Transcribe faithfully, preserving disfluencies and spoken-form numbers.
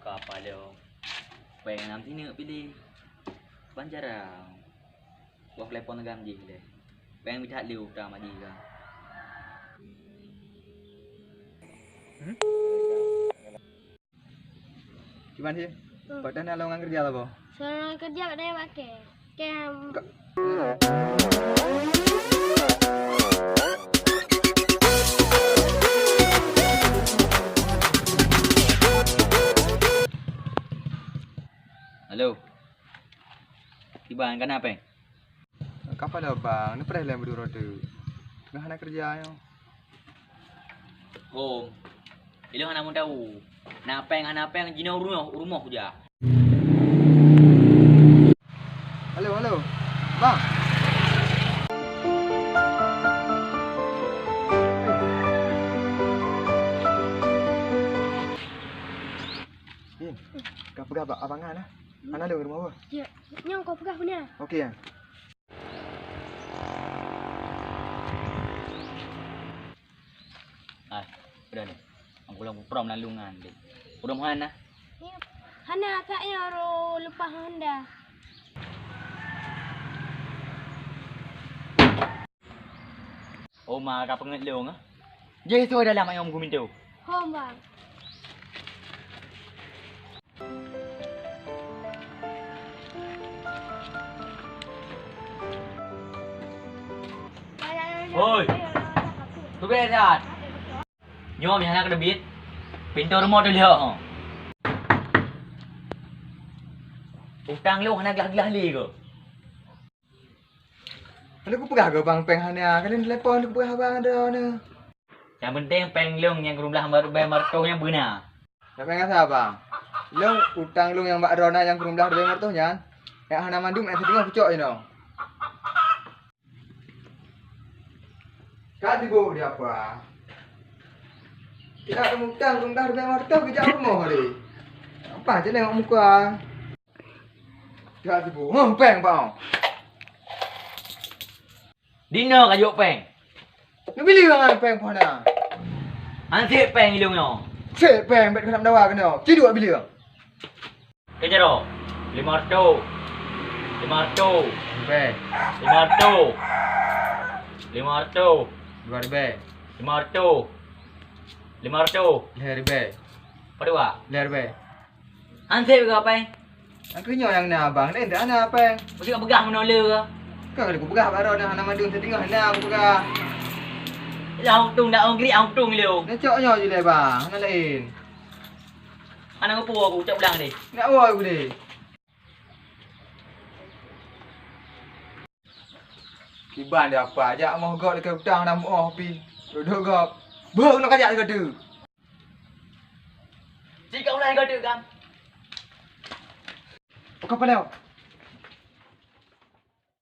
Ka apa lé? Péng nam sineuk piléh. Ban cara. Wah, telepon gam jih lé. Péng bidat lé uta maji ka. Cuman sih, hmm, pat na lowongan kerja apa? Lowongan kerja pat na pakai. Kem. Ka- Halo. Kiban, kana péng? Ka padub bang, neupreh lé meuduro teuk. Teungoh hana keureuja nyoe. Hom. Ilôn hana meutahu. Na péng hana péng jinoe u rumoh, u rumoh kuja. Halo, halo. Bang. Din, ka peugah bak abang An, ah. Hana lôn rumoh. Ya, nyoe ka peugah punya. Oke, ya. Hai, udah deh. Aku lom prom lalu ngan deh. Udah mana? Hana, tak ya, ro lepas Honda. Oma ka peungeut lôn, ah. Jih su dalam ayong gumi tu. Hom, bang. Hoi. Tubé that. Nyoe meuhana keudeubiet. Pintoe rumoh teuliho. Utang lôn hana glah-glah lé keu. Lalu kupeugah keu bang péng hana, kalian telepon kupeugah abang ada ni. Yang penting péng lôn nyang keureubelah mar-, bai martoh nyang beuna. Nyang péng asa bang. Lôn utang lôn nyang bak droeneuh nyang keureubelah bai martoh nyan. Nyang hana mandum nyang siteungoh kucok inoe. Ka sibuk di apa? Kita mutang keureubelah bai martoh kejak rumoh tadi. Apa je nengok muka? Ka sibuk. Huh, péng bang. Dinoe ka jok péng. Neubileung ngon péng pih na. Anseb péng ilôn nyoe. Seb péng bet keuneuk meudawa keunoe. Ci duek bileung. Keu jaroe. Lima reutôh. Lima reutôh. Ribèe. Lima reutôh. Lima reutôh. Dua ribèe. Lima reutôh. Lima reutôh. Lhèe ribèe. Padua? Lhèe ribèe. Anseb keu péng. Aku nyoe nyang na abang, laén dak na péng. Mesti ka peugah meunoe le ke? Ka lôn peugah baroe na hana mandum siteungoh na aku peugah. Lah untung dak ongkri, untung le. Na cok nyoe je le bang, hana laén. Hana ngeupue aku cok ulang deh. Nak woe aku deh. Kiban dia apa jak moh gop dekat utang na moh pi. Duduk gop. Beuh nak kajak dekat tu. Jika ulah dekat tu kan. Bukan pada.